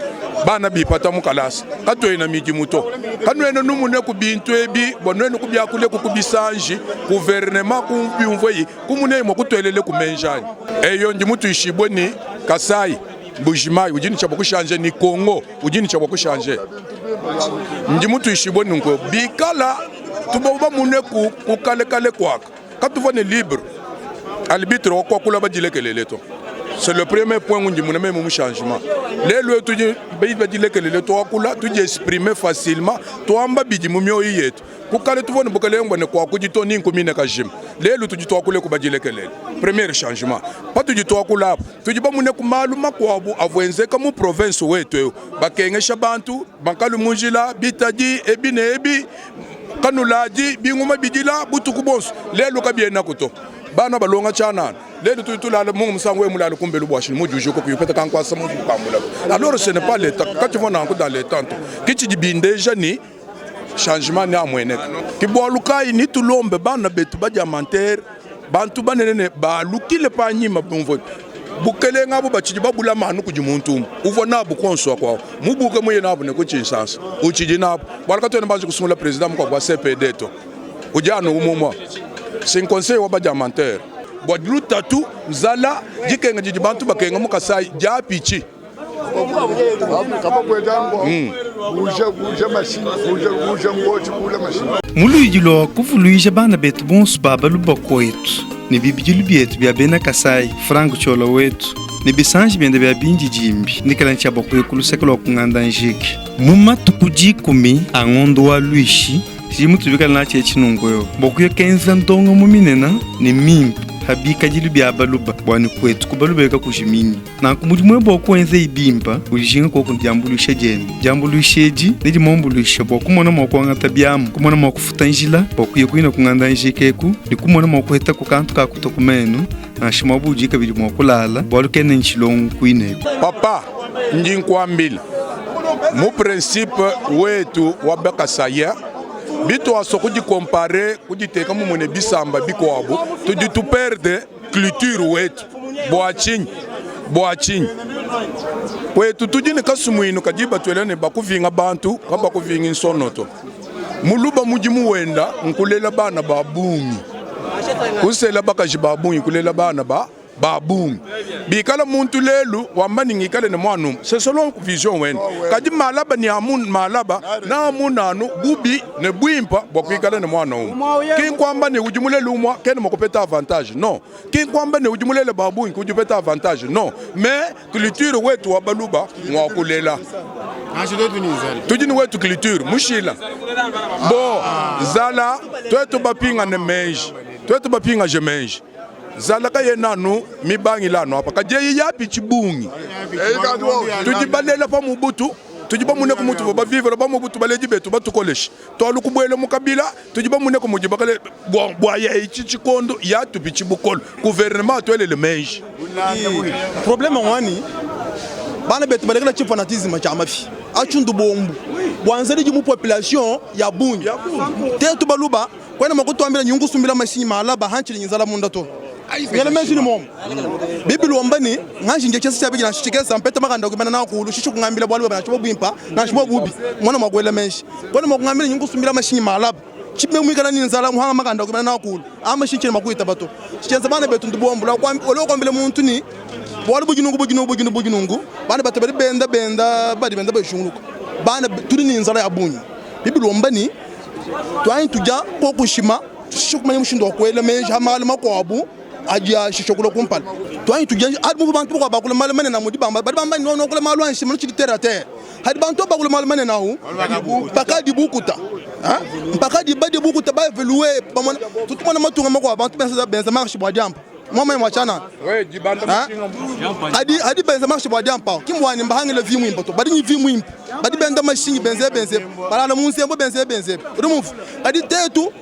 M: bana bipata mu kalasa katuena midimu to kanuena numune ku bintu ebi bua nuenu kubiakuleku ku bisanji guvernema kubiumvueyi kumuneyi mua kutuelele ku menji anyi eyo ndi mutuishibue ni Kasai Mbujimayi udi ne tshia bua kushanje ni Congo udi ne tshia bua kushanje ndi mutuishibue nunku bikala tubo bamune ku kukalekale kuaka katuvua ne libre arbitre wa kuakula badilekelele to c'est le premier point ngundi muna meme mu changement lelu etu tudi badilekelele tuakula tudi exprimer facilement tuamba bidi mu mioyo yetu kukale tuvua ne bukalenge bua ne kuakudi to ni nkumine kajima lelu tudi tuakule ku badilekelele premier changement patudi tuakula apa tudi bamune ku malu makuabu avua enzeka mu province wetu eu bakengesha bantu Makalu mu njila, bitadi, ebi ne ebi, kanuladi, binguma bidila butuku buonso. Lelu kabienaku to. Bana balonga tshianana. Lelu tudi tulala munga musangu wewe mulale kumbelu bua shini mudi ujuka kuyi upeta kankuasa mu nzubu kambula. Alors ce n'est pas l'etat. Katshivua nanku dans le temps to. Ke tshidi bindeja ni changement ne amueneka. Ke bualu kayi ni tulombe bana betu badiamantere Bantu banene ne balukile panyima bumvue bukelenge abu batshidi babulama anu kudi muntu umue uvua nabu kuonso aku awu mubuke muye nabu ne ku Tshinsansa utshidi nabu bualu katuena banji kusungula president mukuabu wa CPD to udi anu umue umue si conseil wa badiamantere bua lutatu nzala dikenga didi bantu bakenga mu Kasai diapitshi.
A: Mu luidi lua kuvuluija bana betu bonso ba balubako etu ne bibidilu bietu bia bena Kasai, Franck Ciola wetu ne bisanji biende bia bindidimbi ndikala ntshia bua kuya ku luseke lua kunganda njiki mu matuku dikumi a ngondo wa luishi tshidi mutubikala natshi etshi nunku eu bua kuya kenza ndongamu minene ne mimpe pa bikadilu bia baluba bua ne kuetu ku baluba kakujiminyi. Nanku mudimu webe wa kuenza bimpe udi koku diambuluisha diende. Diambuluisha edi nedimuambuluishe bua kumona mua kuangata biamu, kumona mua kufuta njila bua kuya kuina ku nganda njika eku, ne kumona mua kuhetaku kantu ka kutua ku menu, nansha muaba udi kabidi mua kulala, bualu kena ne tshilongo kuine eku.
M: Papa, ndi nkuambila, mu principe wetu wa Bakasaïen, bituasua kudikompare, kuditeka mumue ne bisamba bikuabu, tudi tuperde culture wetu. Bua tshinyi? Bua tshinyi? Kwetu tudi ne kasumuinu kadi batuela ne bakuvinga bantu kabakuvingi nsono to. Muluba mudimu wenda nkulela bana ba bungi, kusela bakaji ba bungi, kulela bana ba ba bungi. Bikala muntu lelu wamba ne ngikale ne muana umue, c'est selon vision wende. Kadi malaba ni amu malaba na amunanu bubi ne buimpa bua kuikala ne muana umue. Ki nkuamba ne udi mulele umue kena mua kupeta avantage non. Ki nkuamba ne udi mulele ba bungi udi upeta avantage non. Mais culture wetu wa baluba ngua kulela. Tudi ne wetu culture mushila. Bo zala tuetu bapingane meji, tuetu bapingaje meji. Zala kayena anu mibangila anu apa, kadi eyi yapitshi bungi. Tudi balela pa Mobutu. Tudi bamone ku mutuvua bavivre, bamue butu baledi betu batukoleshe, tualu kubuela mu Kabila, tudi bamone ku mudi bakale bua bua ya etshi tshikondo yatupitshi bukole. Gouvernement atuelele meji.
N: Probleme ngwani bana betu balekela tshi fanatisme tshia mafi atshi ndubombu bua nzadi di mu population ya bungi tetu baluba kwena mua kutuambila nyungu kusumbila mashinyi malaba hantshili nzala munda to ngela meji ni momu bible wamba ni nganji nje chesa chabiki nashi chikesa mpeta makanda kumena na kulu shishu kungambila bwalu bana chibo bwimpa nashi bo bubi mwana mwakwela meji kwena mwa kungambila nyungu kusumbila mashinyi malaba chime mwikala ni nzala muhanga makanda kumena na kulu ama shinchile makuita bato chichenza bana betu ndibombu la kwambila kwambila muntu ni bwalu bujinungu bujinungu bujinungu bujinungu bana bato bali benda benda bali benda bashunguluka bana tuli ni nzala ya bunyi bible wamba ni twanyi tuja kokushima tushishe kumanya mushindu wa kuela meji ha malu makuabu adi ashisha kula kumpala twanyi tuja adi muvu bantu bakua bakula malu manene mudi bamba badi bamba ni nokula malu a nshima tshidi terre a terre hadi bantu bakula malu manene ahu mpaka bukuta mpaka badi bukuta ba evolue bamona tutumona matunga makuabu bantu benza benza marche bua diampa mwamanya mwa tshianana adi adi benza marche bua diampa ki mbwani mbahangile vi muimpe to badi ni vi muimpe badi benda mashinyi benze benze balala mu nzembo benze benze udi mumvu kadi tetu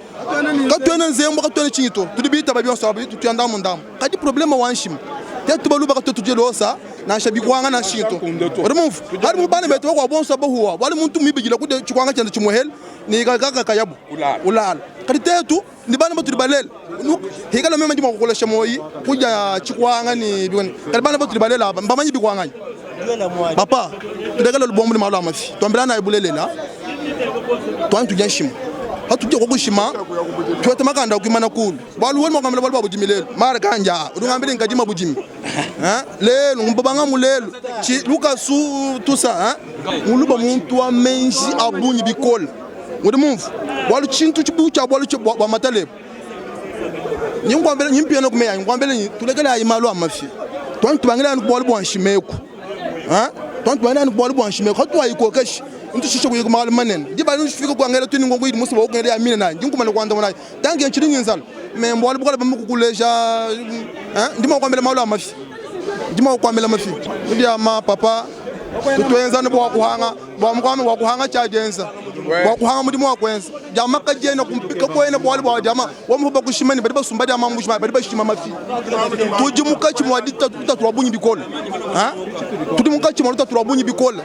N: katuena nzembo katuena tshinyi to tudi bitaba bionso abi tutuya ndamu ndamu kadi probleme wa nshima tetu baluba katutu tudie losa nansha bikwanga nansha tshinyi to udi mumvu hadi mu bana betu bakua bonso bahuwa bwali muntu muibidila kude tshikwanga tshiende tshimuhele ni kaka kayabu ulala kadi tetu ni bana batudi balela hikala meme ndi mua kukolesha moyi kudia tshikwanga ni bikoni kadi bana batudi balela aba mbamanyi bikwangani papa tulekela lubombo ni malu a mafi tuambila naye bulelela tuanyi tudia nshima hatudia kokushima tuete makanda kuimana kulu bwalu weni mwakambila bwalu bwa budimi lelu mara kanja udi ngambila nkadima budimi lelu mbabanga lelu lukasu tusa muluba muntu wa menji abunyi bikole udi mumvu bwalu tshintu tshibu tshia bwalu bwa matalebo nyinkwambela nyimpiana kumeya nkwambela nyi tulekela ayi malu a mafi twanyi tubangila yani bwalu bwa nshimeku twanyi tubangila yani bwalu bwa nshimeku hatuwayikokeshi ntushishe kuyika malu manene diba nshifika kuangela tuni ngongo yidi musi bokengela ya mina nayi ndinkumana kuanda nayi tange nchili nzala me mbwalu bukala bamukukulesha ndima kuambela malu a mafi ndima kuambela mafi ndiama papa tutwenza ni bwa kuhanga bwa mukwame bwa kuhanga chajenza bwa kuhanga mudimu wa kwenza jama kajena kumpika kwene bwali bwa jama wamuba kushimani badi basumba jama mushima badi bashima mafi tudi mukachi mwa ditatu lwa bunyi bikole ha tudi mukachi mwa ditatu lwa bunyi bikole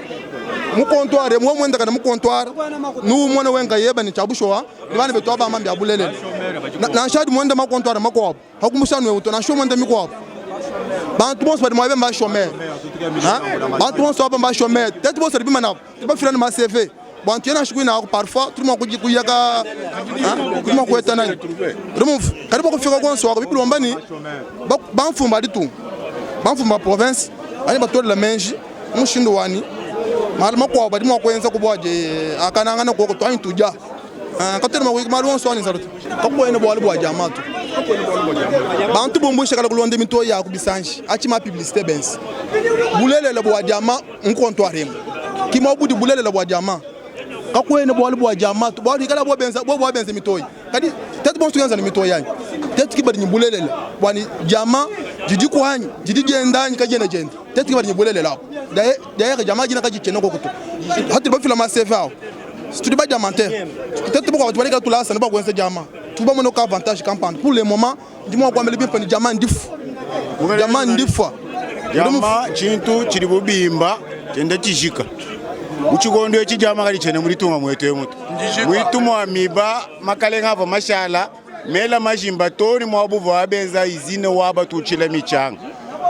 N: mu comptoir mwa mwenda kana mu comptoir nu mwana wenga yeba ni chabushowa ni bana betu aba mambi abulelele na nshadi mwenda ma comptoir makwabo hakumusanu uto na sho mwenda mikwabo bantu bonso badi mwabe mba chômeur bantu bonso aba mba chômeur tetu bonso bima nabo tubafila na ma CV bantu yena shiku ina parfois tout le monde kuyaka tout le monde kueta nani remove karibu kufika konso wako bibi lombani bamfumba ditu bamfumba province ani batolela menji mushindu wani mali makwabo badi mwa kwenza kubwaje akanangana koko twanyi tuja katena malu onso ani zarutu kakwene bwali bwa jamatu bantu bumbusha kala kulonda mito ya kubisanji achi ma publicité bensi bulelela bwa jama nkontware kima budi bulelela bwa jama kakwene bwali bwa jama bwali kala bwa benza bwa bwa benza mitoyi kadi tetu bonso tugenza ni mitoyi yanyi tetu kibadi ni bulelela bwani jama jidi kuhanyi jidi jendanyi kajenda jenda tetu kibadi ni bulelela apo d'ailleurs jama jina kaji chena kokuto hatu bafila ma CV awo tudi ba diamantaire tetu boko tubalika tulasa ne bakwenza jama tuba mono ka avantage campagne pour le moment ndimo kwambele bimpe ni jama ndifu jama ndifa
O: jama chintu chili bubimba chenda chishika muchikondo echi jama kali chene mulitunga mwetu emutu mwitu mwa miba makalenga ava mashala mela mashimba toni mwabuva abenza izine waba tuchila michanga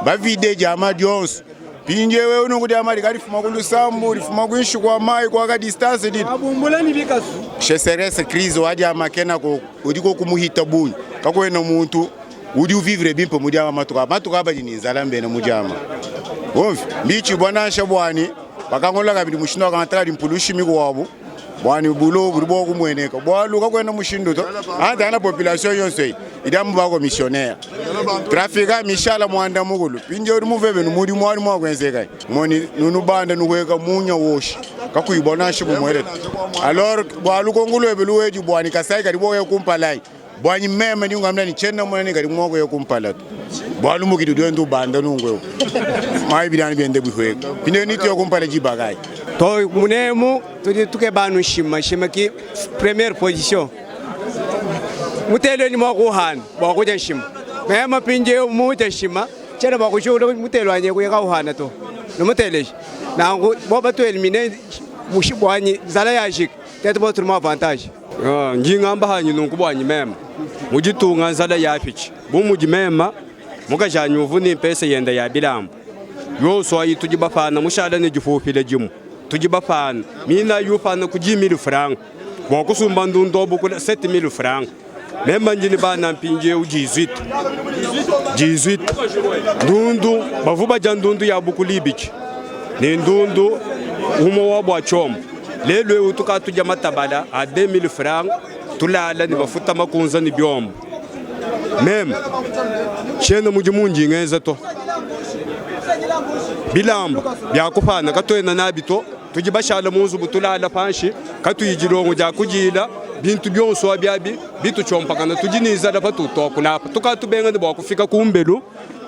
O: bavide jama dyonso pinjewe uno kuti amali kalifuma kulusambu lifuma kuinshu kwa mai kwa ka distance didi cheserese crise wajama kena ko udiko kumuhita bunyi kakwena muntu udi uvivre bimpe mujama matuka matuka abadi ni nzala mbene mujama womvi mbichi bwana bwani bakangola kabili mushindo akantala limpulushi mikwabu bwani bulo buli bwokumweneka bwaluka kwena mushindo to anta ana population yonse iyi idamu bako missionnaire trafika mishala mwanda mukulu pinje uri muveve numudi mwali mwakwenzeka moni nunubanda nukweka munya woshi kakuyibona shi bumwereta alors bwaluko ngulwebe luweji bwani kasai kali bwoye kumpalai Bwanyi meme ndi ngwambila ne tshiena mona ne kadi mua kuya kumpala to. Bualu mukidi udi wenda ubanda nunku eu. Mayi bidi anu bienda bihueka. Mpindieu netuye kumpala diba kayi?
P: To munemu tudi tukeba anu nshima nshima ki première position mutelo ni mua kuhana bua kudia nshima mema mpindieu mudia nshima tshiena bua kushula mutelo wanyi kuya kauhana to numuteleje nanku bo batu elimine buanyi nzala yajika tetu bo tuli mu avantage
Q: Ndi ngamba hanyi nunku buanyi mema mu ditunga nzala yapitshi bu mudi mema mukajanyi uvu ne mpesa yenda ya bilamba yonso ayi tudi bapana mushala ne difufila dimue tudi bapana mina yupana ku 10000 francs bua kusumba ndundu bukula 7000 francs mema ndi ne bana mpindieu 18 18 ndundu bavu badia ndundu ya bukula ibidi ne ndundu umue wa bua tshiomba lelu eu tukatudia matabala a 2000 francs tulala ne bafuta makunza ne biombo meme tshiena mudimu ndi ngenza to bilamba bia kupana katuena nabi to tudi bashala mu nzubu tulala panshi katuyi dilongo dia kudila bintu bionso abi abi bitutshiompakana tudi ne nzala patutuakula apa tukatubenga ne bua kufika kumbelu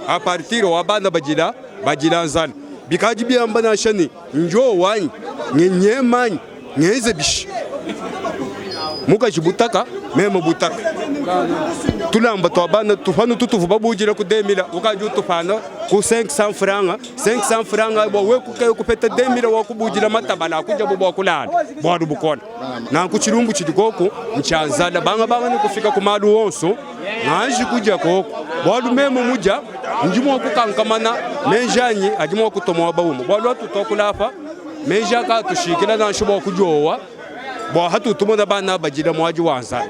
Q: a partir wa bana badila badila nzala bikadi biamba nansha ne njo wanyi ngenyemanyi ngenze bishi mukaji butaka meme butaka tulamba tua bana tupanu tutuvu babudila ku 2000 ukadi utupana ku 500 franga 500 franga bua we kukeyo kupeta 2000 wa kubudila matabala akudia bo bua kulala bualu bukole nanku tshilumbu tshidi koku ntshia nzala banga banga ne kufika ku malu onso nganji kudia koku bualu meme mudia ndi mua kukankamana meji anyi adi mua kutua muaba umue bualu atutuakula apa meji akatushikila nansha bua kudiowa bua hatutumona bana badila muadi wa nzala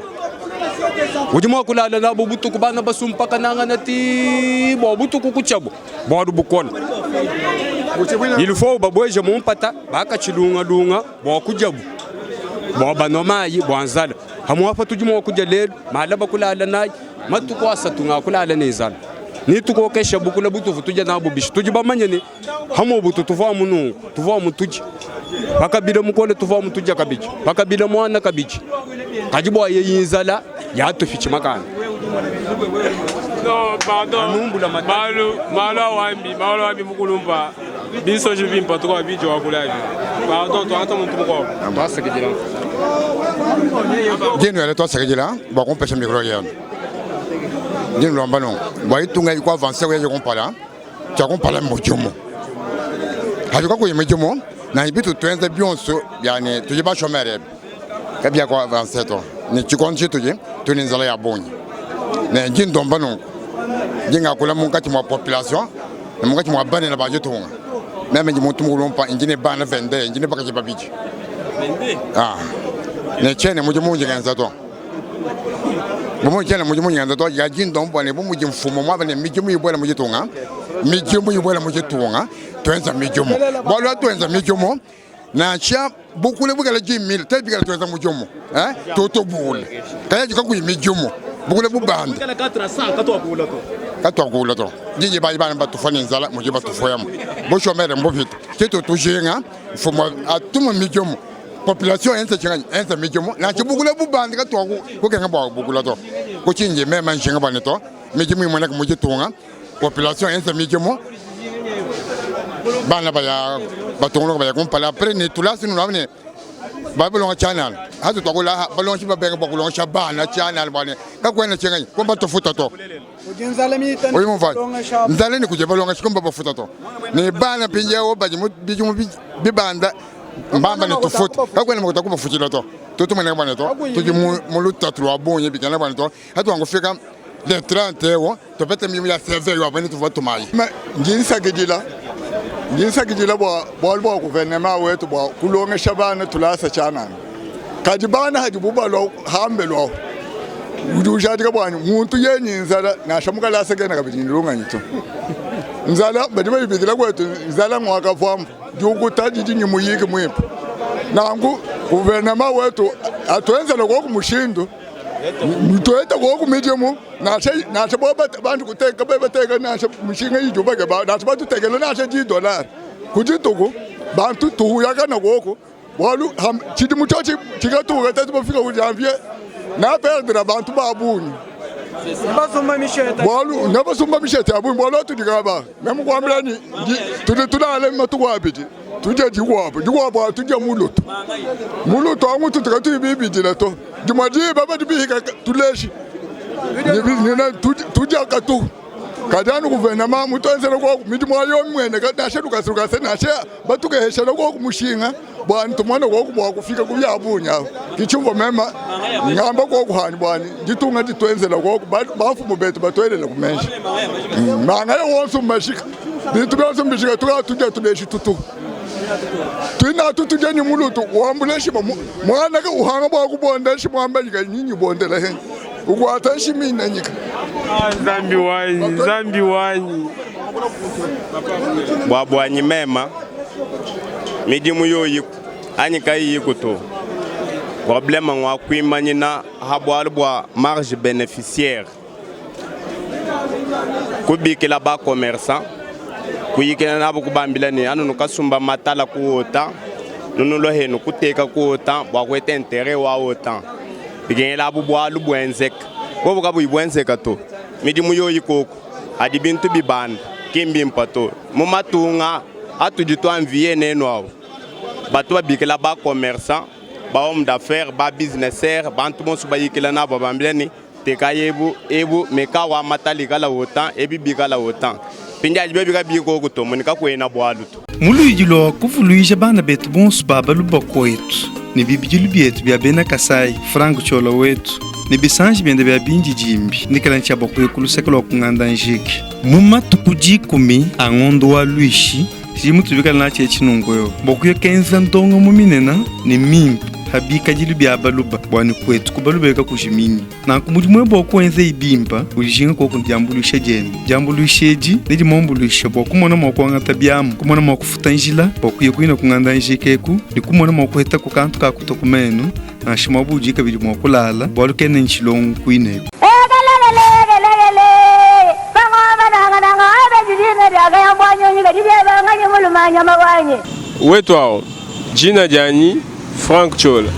Q: udi mua kulala nabo butuku bana basumpakanangana ti bua butuku kutshiabu bualu bukole il faut babueje mu mpata bakatshilungalunga bua kudiabu bua banua mayi bua nzala hamuapa tudi mua kudia lelu malaba kulala nayi matuku asatu nga kulala ne nzala nitukokesha bukula butuvu tudia nabu bishi tudi bamanye ne hamuobu tuvua mu nunku tuvua mu tudi pakabila mukole tuvua mu tudia kabidi pakabila muana kabidi kadi bua yeyi nzala yatufitshi makanda
B: No, pardon. Malu malu awambi malu awambi mukulumpa bisoji bimpa tuka biji wakulabi. Pardon tuangata muntu mukuabu.
D: Twasakidila. Jenu yale twasakidila bua kumpesha mikro yenu. Ndi nlomba nunku bua itunga iku avancer kuya kumpala tshia kumpala mmudimu. Hadi kakuyi midimu na bitu tuenza bionso yani tudi ba chômeur ebi kabia ku avancer to ne tshikondo tshitudi tudi ne nzala ya bungi ne ndi ndomba nunku ndi ngakula munkatshi mua population ne munkatshi mua banene ba ditunga meme ndi muntu mukulumpa ndi ne bana 22 ndi ne bakaji babidi ah ne tshiena mudimu undi ngenza to bu mudi tshiena mudimu ngenza to ya dindomba ne bu mudi mfumu muaba ne midimu ibuela mu ditunga midimu ibuela mu ditunga tuenza midimu bualu tuenza midimu nansha bukule bukala 10000 te bikala tuenza mudimu eh tutubule kaya kakuyi midimu bukule bubanda katwakula to diji bayi bana batufa ne nzala mudi batufoyamu bushomere mbupita tshitu tujinga mfumu atuma midimu population enza tshinganyi enza midimu nansha bukule bubanda katwaku kukenga bua bukula to kutshinji mema nshinga bua ne to midimu imueneka mu ditunga population enza midimu bana baya batunguluka baya kumpala apres ne tulasi nulaba ne babilonga tshianana hatu twakula balongeshi babenga bua kulongesha bana tshianana bua ne kakuena tshinganyi kumba tufuta to uyu mumva nzala ni kuja balongeshi kumba bafuta to ne bana mpindieu badi mu bidimu bibanda mbamba ne tufuta kakuena makuta kubafutila to tutumene bana to tudi mu lutatu lua bungi bikena bana to hatu wangufika le 30 ewo tupete midimu ya CV yo bene tuvua tumayi
H: ndi nsakidila ndi nsakidila bua bualu bua guvernema wetu bua kulongesha bana tulasa tshianana kadi bana hadibu balua hambelu aho udi ujadika bua muntu yenyi nzala nansha mukalasa kena kabidi ne lunganyi to nzala badi bayibikila kwetu nzala ngwakavuambu diukuta didi ne muyiki muimpe nanku guvernema wetu atuenzele koku mushindu tueta koku midimu nansha nansha bo bantu kuteka bateka nansha mishinga idi bakeba nansha batutekele nansha 10 dollar ku dituku bantu tuhuyakana koku bualu tshidimu tshiotshi tshikatuka tetu bafika ku janvier.
D: Na perdre bantu ba bungi. Bualu ne basumba mishete ya bungi bualu atudi kaba. Meme kuambila ni tudi tulale matuku abidi tudie dikuabu dikuabu atudie mulutu mulutu angu tutu katuyi bibidila to dimue diba badi bihika tuleshi tudia katu kadi anu guvernema mutuenzele koku midimu ayo mimueneka nansha lukasa lukasa nansha batukeheshela koku mushinga bua tumone koku bua kufika ku bia bungi aho kitshimvua mema ngamba koku hani buani ditunga dituenzela koku bamfumu betu batuelela ku menji manga wonso mmashika bintu bionso mbishika tukaa tudia tuleshi tutu tuinatu tudia ni mulutu wambula nshima mwana ka uhanga bua kubonda nshima wamba nyika nyinyi bondela he ukwata nshima inanyika
B: Nzambi wanyi Nzambi wanyi
R: bua buanyi mema midimu yoyiku anyi kayiyiku to probleme ngwa kuimanyina ha bualu bua marge beneficiaire kubikila ba commerçant kuyikila nabo kubambila ne anu nukasumba matala ku autant nunulo henu kuteka ku autant bua kueta interet wa autant bikengela abu bualu buenzeka bobu kabuyi buenzeka to midimu yoyi koku adi bintu bibanda ki mbimpa to mu matunga atudi tuanviye nenu awu batu babikila ba commerçant ba homme d'affaires ba businessaire bantu bonso bayikila nabo babambila ne teka ebu ebu meka wa matala ikala autant ebi bikala autant mpindiadi biobi kabiyi koku to muni kakuena bualu to.
A: Mu luidi lua kuvuluija bana betu bonso ba baluba kuetu ne bibidilu bietu bia bena Kasai, Franck Ciola wetu ne bisanji biende bia bindidimbi ndikala ntshia bua kuya ku luseke lua kunganda njike. Mu matuku dikumi a ngondo wa Luishi, tshidimu tubikala natshi etshi nunku eu bua kuya kenza ndongamu minene ne mimpe pa bikadilu bia baluba bua ne kuetu ku baluba kakujiminyi. Nanku mudimu webe wa kuenza bimpe udi koku diambuluisha dienu. Diambuluisha edi nedimuambuluishe bua kumona mua kuangata biamu, kumona mua kufuta njila bua kuya kuina kunganda njika eku ne kumona mua kuhetaku kantu ka kutua ku menu nansha muaba udi kabidi mua kulala bualu kena ne tshilongo kuine eku.
B: Wetu awu, jina dianyi Franck Ciola.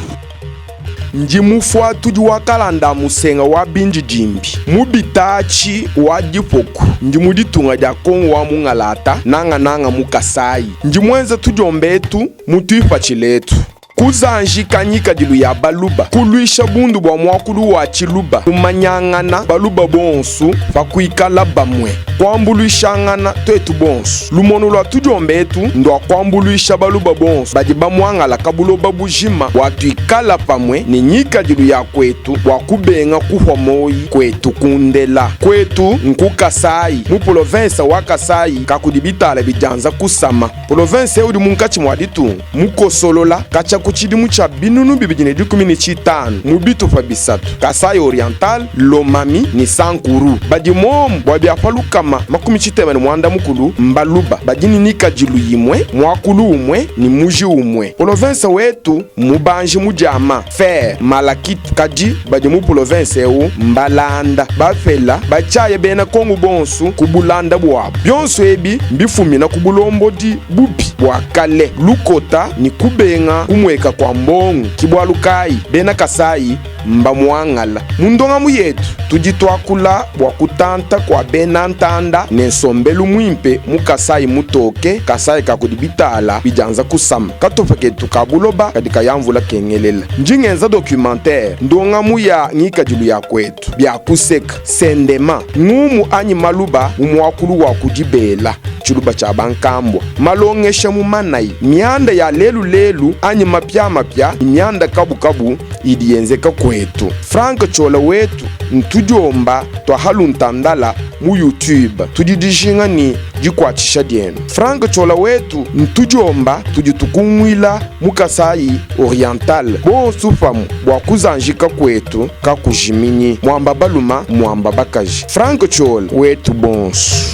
S: Ndi mufuatudi wa kalanda a musenga wa bindidimbi mu bitaatshi wa dipoku. Ndi mu ditunga dia Kongo wa mungalata, nangananga mu Kasayi. Ndi muenza tudiomba etu mu tuipatshila etu. Kuzanjika ngikadilu ya baluba, kuluisha bundu bua muakulu wa tshiluba, kumanyangana baluba bonsu pa kuikala bamue, kuambuluishangana tuetu bonsu. Lumonu lua tudiomba etu ndua kuambuluisha baluba bonsu badi bamuangalaka buloba bujima bua tuikala pamue ne ngikadilu ya kuetu bua kubenga kuhua moyi kuetu kundela. Kuetu nku Kasayi, mu polovensa wa Kasayi kakudi bitala bidianza kusama. Polovensa eu udi munkatshi mua ditunga, mukosolola katshia ku tshidimu tshia 2015 mu bitupa bisatu, Kasaï Oriental, Lomami ne Sankuru. Badi momu bua bia pa 360 mbaluba badi ne nikadilu yimue, muakulu umue ne muji umue. Polovensa wetu mmubanji mu diama, fer, malachite, kadi badi mu polovensa eu mbalanda, bapela, batshiaya bena Kongo bonsu ku bulanda buabu. Bionso ebi mbifumina ku bulombodi bubi bua kale, lukota ne kubenga kumueka kua mbongo. Ki bualu kayi bena Kasayi mbamuangala. Mu ndongamu yetu tudi tuakula bua kutanta kua bena ntanda ne nsombelu muimpe mu Kasayi mutoke, Kasayi ka kudi bitala bidianza kusama. Katupa ketu ka buloba kadi kaya mvula kengelela. Ndi ngenza documentaire, ndongamu ya ngikadilu ya kuetu, bia kuseka, sendema, ngumu anyi maluba mu muakulu wa ku dibela, tshiluba tshia bankambua, malongesha mu manayi, mianda ya lelu lelu anyi mapiamapia ne mianda kabukabu idi yenzeka kuetu. Franck Ciola wetu ntudiomba tua haluntandala mu YouTube. Tudi dijinga ne dikuatshisha dienu. Franck Ciola wetu ntudiomba tudi tukunguila mu Kasayi Oriental bonsu pamue bua kuzanjika kuetu kakujiminyi. Muamba baluma muamba bakaji. Franck Ciola wetu bonsu.